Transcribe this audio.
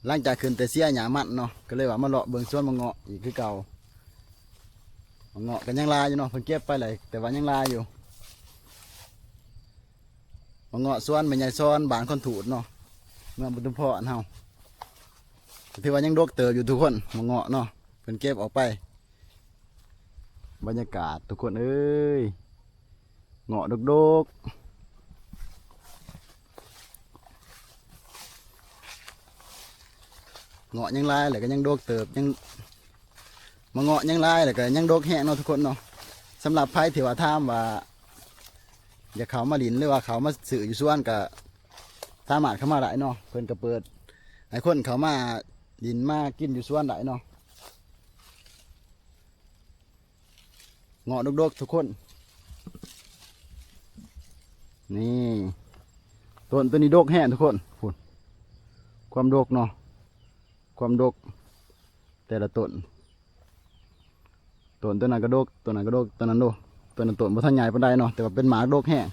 ຫຼັງຈາກຂຶ້ນແຕ່ເສຍຫຍ້າມັນເນາະ ກໍເລີຍວ່າມາເລາະເບິ່ງສວນໝາກເງາະອີກຄືເກົ່າ. ໝາກເງາະກໍຍັງຫຼາຍຢູ່ເນາະ ເພິ່ນເກັບໄປແລ້ວ ແຕ່ວ່າຍັງຫຼາຍຢູ່. ໝາກເງາະສວນແມ່ຍາຍສອນ ບ້ານຄອນທູດເນາະ ເມືອງປະທຸມພອນເຮົາ ກໍຖືວ່າຍັງດົກເຕີບຢູ່ທຸກຄົນ. ໝາກເງາະເນາະ ເພິ່ນເກັບອອກໄປ. ບັນຍາກາດທຸກຄົນເອີຍ ເງາະດົກໆ ເງາະຍັງຫຼາຍ ແລ້ວກໍຍັງດົກເຕີບ ຍັງ ໝາກເງາະຍັງຫຼາຍ ແລ້ວກໍຍັງດົກແຮງເນາະທຸກຄົນເນາະ. ສຳລັບໃຜທີ່ວ່າຖາມວ່າຢາກເຂົ້າມາຫຼິ້ນ ຫຼືວ່າເຂົ້າມາຊື້ຢູ່ສວນ ກໍສາມາດເຂົ້າມາໄດ້ເນາະ ເພິ່ນກໍເປີດໃຫ້ຄົນເຂົ້າມາຫຼິ້ນມາກິນຢູ່ສວນໄດ້ເນາະ. ເງາະດົກໆ ທຸກຄົນ ນີ້ ຕົ້ນໂຕນີ້ດົກແຮງທຸກຄົນ ພຸ້ນ ຄວາມດົກເນາະ ຄວາມດົກແຕ່ລະຕົ້ນ. ຕົ້ນໂຕນັ້ນກໍດົກ ໂຕນັ້ນກໍດົກ ໂຕນັ້ນໂດ ໂຕນັ້ນຕົ້ນບໍ່ທັນໃຫຍ່ປານໃດເນາະ ແຕ່ວ່າເປັນໝາກດົກແຮງ.